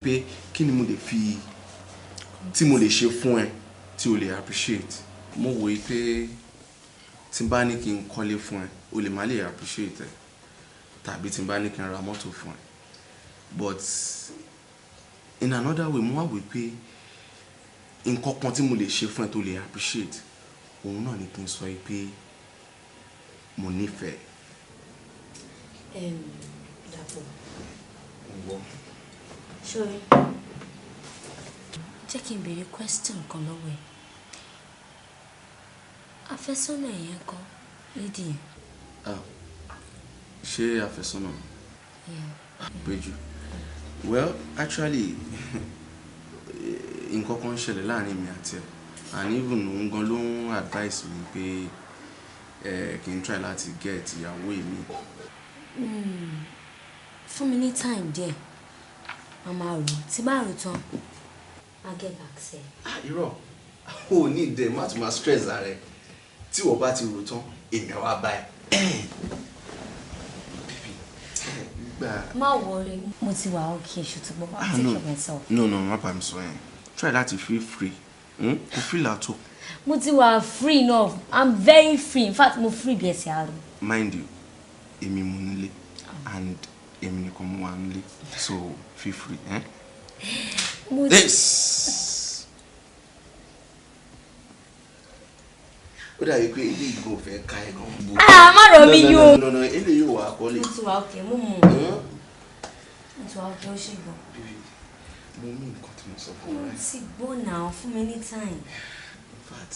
Pé kí ni mo lè fi tí mo lè ṣe fún ẹ tí o lè appreciate? Mo wòye pé tí n bá ní kí n kọ́lé fún ẹ, o lè má lè appreciate ẹ, tàbí tí n bá ní kí n ra mọ́tò fún ẹ. But in another way, mo wá wòye pé nǹkan kan tí mo lè ṣe fún ẹ tó lè appreciate, òun náà ni kí n sọ yìí pé mo nífẹ̀ẹ́. Dàpọ̀. Wọ́. Sorry. Jẹ́ kí n béèrè question kan lọ́wọ́ ẹ̀. Àfẹ́sọ́nà yẹn kọ́, lady yẹn. Ah, ṣé àfẹ́sọ́nà? Yeah. Péjú. Well, actually, nǹkan kan ń ṣẹlẹ̀ láàrin mi àti ẹ̀, and even òun gan ló ń advice mi pé kí n try láti get ìyàwó mi. Fún mi ní time díẹ̀, màmá rò, tí bá rò tán, I'll get back sí ẹ. Ah, irọ́, o ò ní ìdẹ, má tún máa stress ara ẹ. Tí wọ́n bá ti rò tán, èmi á wá bá ẹ. Baby, gbà. Má worry, mo ti wà okay, ṣùtúbọ̀, I'll Ah, take no. care of myself. No, no, má bá mi sọ yẹn. Try láti feel free. Kò feel at all. Mo ti wà free enough. I'm very free. In fact, mo free bí ẹsẹ̀ àrùn. Mind you, èmi mo nílé and èmi nìkan mo wà nílé, so feel free. Eh? Mo ti. This. Ó dàbí pé ilé ìgò fẹ́ ká ẹ̀ gan. Ah, má rọ̀ mí yó. No, no, no, ilé yóò wà kọ́lé. Mo ti wà okay, mo mọ̀. Mo ti wà okay, ó ṣe gan. Baby, mo mí nǹkan tí mo sọ fún Mo ọ, right? ti gbọ́ náà, fún mi ní time. In fact,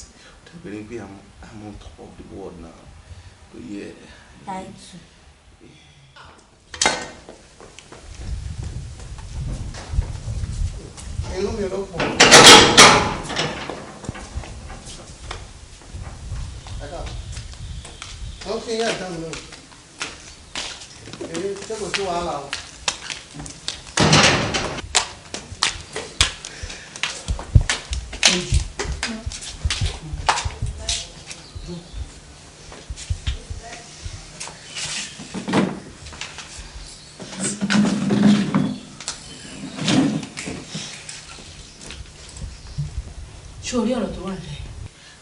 ó dàbí pé I'm on top of the world now. But yeah. Táìtù. Inú mi ló pọ̀. Ẹ̀ka. Wọ́n fi yín ẹ̀dá mi lóhùn. Èyí ṣé kò sí wàhálà o? Ṣé orí ọ̀rọ̀ tó wà nílẹ̀,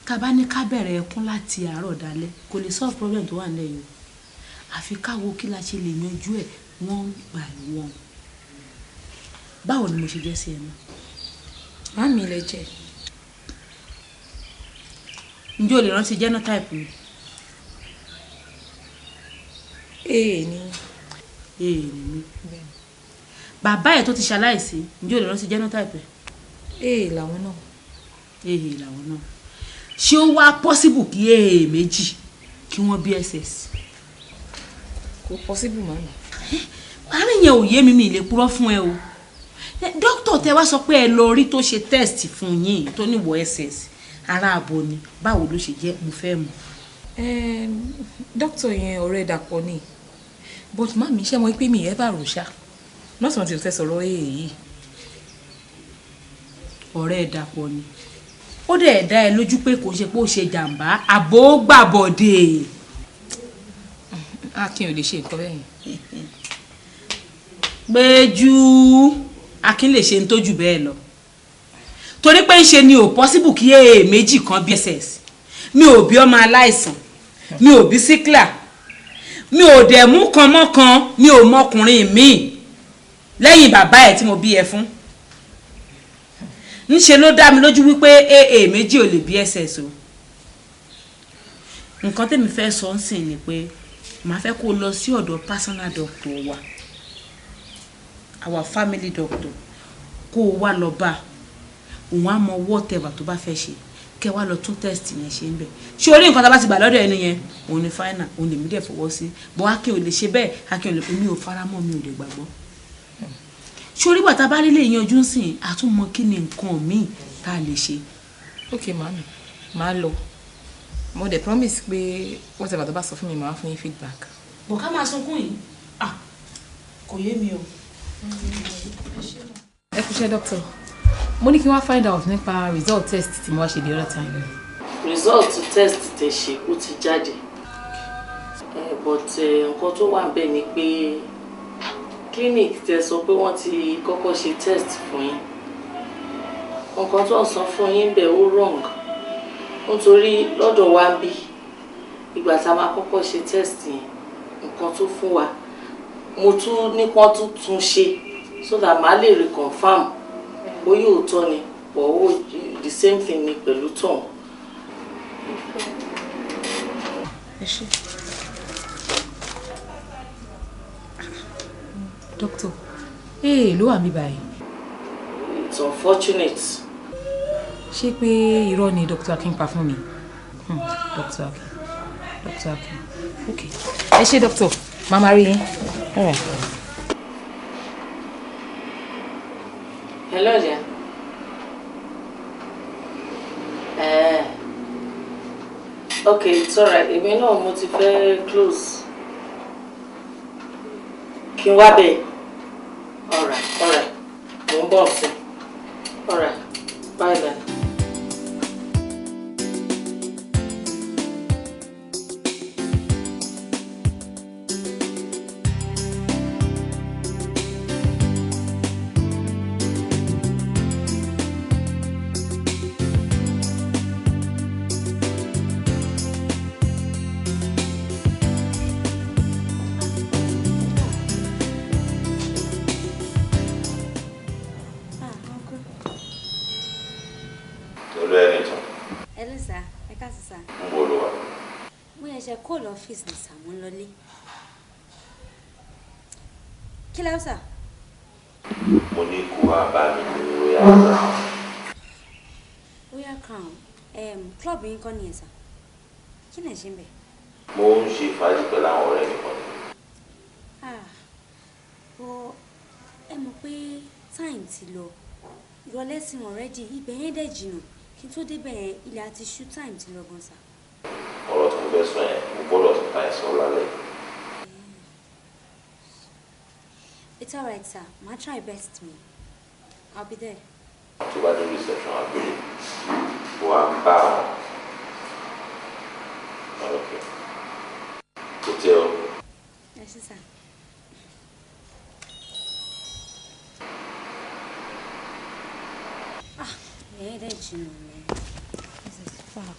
ká bá ní ká bẹ̀rẹ̀ ẹkún láti àárọ̀ dalẹ́, kò lè solve problem tó wà nílẹ̀ yìí o. Àfi ká wo kí la ṣe lè yanjú ẹ̀ one by one. Báwo ni mo ṣe jẹ́ sí ẹ náà? Màmí lẹ jẹ́. Ǹjẹ́ o lè rántí genotype mi? Ee ni. Ee ni mi. Bàbá ẹ̀ tó ti ṣaláìsí, ǹjẹ́ o lè rántí genotype ẹ̀? Ee làwọn náà. Ee làwọn náà. Ṣé ó wá possible kí ee méjì kí wọ́n bí SS? Kò possible, màmí. Àárín yẹn ò yé mi, mi lè purọ́ fún ẹ o. Dókítà tẹ wá sọ pé ẹ lọ rí tó ṣe test fún yín tó níwọ̀ SS, ara àbò ni, báwo ló ṣe jẹ́? Mo fẹ́ mọ̀. Dókítà yẹn, ọ̀rẹ́ Dàpọ̀ ni. But màmí, ṣé mo pé mi ẹ̀ bá rò ṣá, nọ́ọ̀sì wọn ti fẹ́ sọ̀rọ̀ ee yìí. Ọ̀rẹ́ ẹ̀ Dàpọ̀ ni. Ó dẹ̀ dá ẹ lójú pé kò ṣe pé ó ṣe jàǹbá àbò gbàbọ̀dè? Akin ò lè ṣe nǹkan bẹ́ẹ̀ yẹn. Péjú, Akin lè ṣe ń tójú bẹ́ẹ̀ lọ, torí pé ń ṣe ni ò possible kí èè méjì kan bí SS. Mi ò bí ọmọ aláìsàn, mi ò bí sickler, mi ò dẹ̀ mú kan mọ́ kan, mi ò mọkùnrin míì lẹ́yìn bàbá ẹ̀ tí mo bí ẹ fún. Ńṣe ló dá mi lójú wípé aa méjì ò lè bí SS o. Nǹkan tẹ́mi fẹ́ sọ ń sìn ni pé màá fẹ́ kó o lọ sí ọ̀dọ̀ personal doctor wa, our family doctor, kó o wá lọ bá òun, á mọ whatever tó bá fẹ́ ṣe, kẹ́ wá lọ tún test yẹn ṣe ń bẹ̀. Ṣé orí nǹkan tá a bá ti gbà lọ́dọ̀ ẹni yẹn, òun ni final, òun lèmi dẹ̀ fọwọ́ sí. Bọ́ Akin ò lè ṣe bẹ́ẹ̀, Akin ò lè. Èmi ò fara mọ́, mi ò lè gbàgbọ́. Ṣé orí bàtà bá rí lè yanjú sìn, àtúmọ̀ kí ni nǹkan míì tá a lè ṣe. Ok màmí, màá lọ. Mo dẹ̀ promise pé whatever tó bá sọ fún mi, màá fún yín feedback. Bọ̀ ká máa sunkún yìí, ah, kò yé mi o. Ẹ kú iṣẹ́, doctor. Mo ní kí wọ́n find out nípa result test tí mo wá ṣe the other time. Result test tẹ́ ṣe, ó ti jáde, but nǹkan tó wà bẹ́ẹ̀ ni pé Clinic tẹ́ sọ pé wọ́n ti kọ́kọ́ ṣe test fún yín. Nǹkan tó ń sọ fún yín bẹ́ẹ̀ ó wrong. Nítorí lọ́dọ̀ wa ń bí ìgbà tá a máa kọ́kọ́ ṣe test yẹn, nǹkan tó fún wa mo tún ní kán tún tún ṣe so that màá lè reconfirm bóyá òótọ́ ni but ó the same thing ni pẹ̀lú tọ̀hún. Ẹ ṣé. Doctor, ee ló wà mí báyìí. It's unfortunate. Ṣé pé irọ́ ni Dr. Akin pa fún mi? Dr. Akin. Dr. Akin. Okay. Ẹ ṣé doctor, màmá rí yín. All right. Hello there. Okay, it's alright. Èmi náà mo ti fẹ́ close. Kí n wá bẹ̀. Alright, alright. Mo ń bọ̀ sí. Alright, bye then. Ọ́fíìsì ní sàmú lọlé. Kí ló sà? Mo ní kó wá bá mi ní Royal Crown. Royal Crown, club yín kọ́ nìyẹn sà. Kí lẹ̀ ṣe ń bẹ̀? Mo ń ṣe fàájì pẹ̀lú àwọn ọ̀rẹ́ mi kan. Bọ́ ẹ mọ̀ pé time ti lọ. Ìrọ̀lẹ́ sí wọn already, ibẹ̀ yẹn dẹ̀ jìnnà. Kí n tó débẹ̀ yẹn, ilẹ̀ àti ṣú time ti lọ gan sà. Ọ̀rọ̀ tó fẹ́ sọ yẹn, mo gbọ́dọ̀ tún ta ẹ̀sọ́ lálẹ́. It's alright, sir. Ma try best me. I'll be there. Tó bá dé reception àgbèrè, wà á bá wọn. Okay. Hotel. Yes, sir. Ah, yeah, that's you, man. This is far.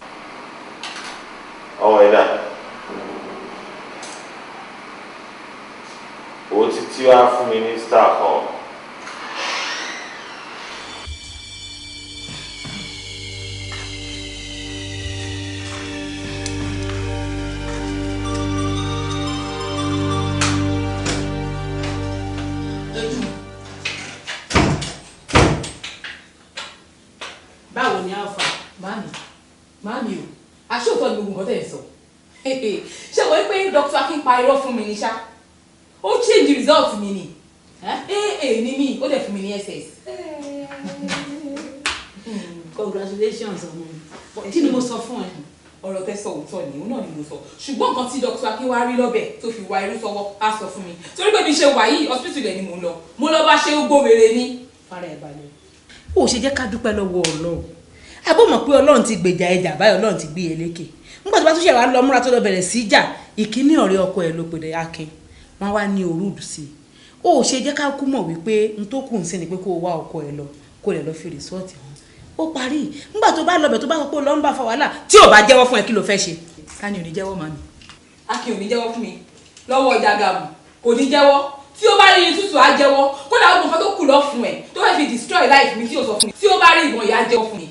Ọmọ iná owó títí wá fún mi ní star kan. Báwo ni alpha? Màámi, màámi o, aṣóòótọ́ ni gbogbo nǹkan tẹ̀ ń sọ. Ṣé wọ́n pé Dr. Akin pa irọ́ fún mi ní ṣá? Ó change result mi ni. AA ni mí, ó dẹ̀ fún mi ní SS. Congratulations ọmọ mi. Kí ni mo sọ fún ẹ? Ọ̀rọ̀ tẹ́ sọ òótọ́ ni, òun náà ni mo sọ. Ṣùgbọ́n nǹkan tí Dr. Akin wá rí lọ́bẹ̀ tó fi wá irú sọ́wọ́ á sọ fún mi. Torí pé bí ṣe wà yìí, hospital ẹ̀ ni mò ń lọ. Mo lọ bá ṣe gbogbo wèrè ni. Fara ẹ̀ balẹ̀. Ó ṣe jẹ́ ká dúpẹ́ lọ́wọ́ Ọlọ́run. Àbó mọ̀ pé Ọlọ́run ti gbèjà ẹjà báyìí, Ọlọ́run ti gbé e lékè. Nígbà tó bá tún ṣe wá lọ múra tó lọ bẹ̀rẹ̀ sí jà, ìkíní ọ̀rẹ́ ọkọ ẹ̀ ló pè dé Akin. Wọ́n wá ní orúdù sí i. Ó ṣe jẹ́ ká kú mọ̀ wípé n tó kù ń sìn ni pé kó o wá ọkọ ẹ̀ lọ, kó lè lọ fi rìsọ́ọ̀tì hàn. Ó parí. Nígbà tó bá lọ bẹ̀ tó bá sọ pé ó lọ ń bá fa wàhálà, tí ò bá jẹ́wọ́ fún ẹ kí ló fẹ́ ṣe. Ká ní ò ní jẹ́wọ́ màmí. Akin ò ní jẹ́wọ́ fún mi. Lọ́wọ́ Jagamu kò ní jẹ́wọ́. Tí ó bá rí irin tútù á jẹ́wọ́. Kódà ó mọ nǹkan tó kù lọ fún ẹ tó fẹ́ fi destroy life mi tí ò sọ fún mi. Tí ó bá rí ìbọn ìyá á jẹ́wọ́ fún mi.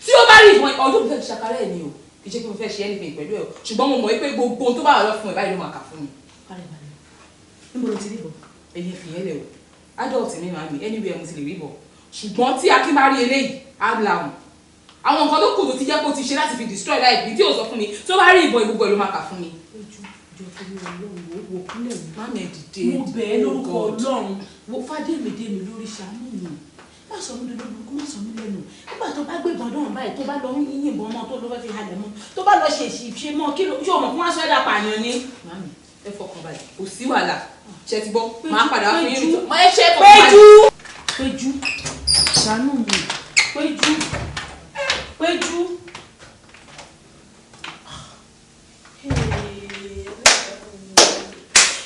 Tí ó bá rí ìbọn ọdún mi fẹ́ fi ṣàkárẹ̀ ẹ̀ ni o. Kì í ṣe pé mo fẹ́ ṣe anything pẹ̀lú ẹ̀ o. Ṣùgbọ́n mo mọ̀ pé gbogbo ohun tó bá wà lọ fún ẹ báyìí ló máa kà fún mi. Níbo ló ti rí bọ̀? Èyí fi yẹn lẹ̀ o. Adult mi máa mi anywhere mo ti lè rí bọ̀. Ṣùgbọ́n tí Akin bá rí eléyìí, á làwọn. Àwọn nǹkan tó kù tó ti jẹ́ kó ti ṣe láti fi destroy life mi tí ò sọ fún mi. Tó bá rí ìbọn ìgbogbo ẹ̀ ló máa kà fún mi. Ojú jọ torí Ọlọ́run wo wò kúnlẹ̀ wò. Mami ẹ̀ dìde. Mo bẹ̀ ẹ́ lórúkọ Ọlọ́run. Wo Fádémidémi lórí ṣàánú mi. Má sọ mí lórí kó má sọ mí lẹ́nu. Nígbà tó bá gbé ìbọn dán báyìí tó bá lọ ń yìnbọn mọ́ tó lọ fẹ́ fi halẹ̀ mọ́ tó bá lọ ṣèṣì ṣe mọ́ kí ló yóò mọ̀ kó má sọ ẹ̀dá pààyàn ni. Mami ẹ fọkàn balẹ̀ kò sí wàhálà ṣe ti gbọ́ máa padà wá fún yín rìtọ́. Ẹ ṣe fọkàn balẹ̀. Péjú Péjú ṣàánú mi Péjú Péjú.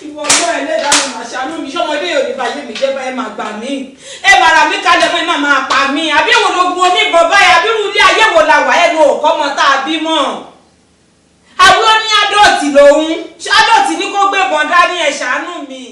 Ìwọ ọgbọ́n ẹlẹ́dàá mi mà ṣàánú mi ṣọmọdé yóò ní bàjẹ́. jẹ́ báyìí, máa gbà mí, ẹ máa rà mí kalẹ̀ fún ẹ, máa máa pa mí. Àbí èwo lógun oníbọn báyìí? Àbí irú ilé ayé wo la wà? Ẹnu òkọ́ mọ tá a bí mọ́. Àwọn ní adọ́ọ̀tì lòun, adọ́ọ̀tì ní kó gbé bọn dání, ẹ ṣàánú mi.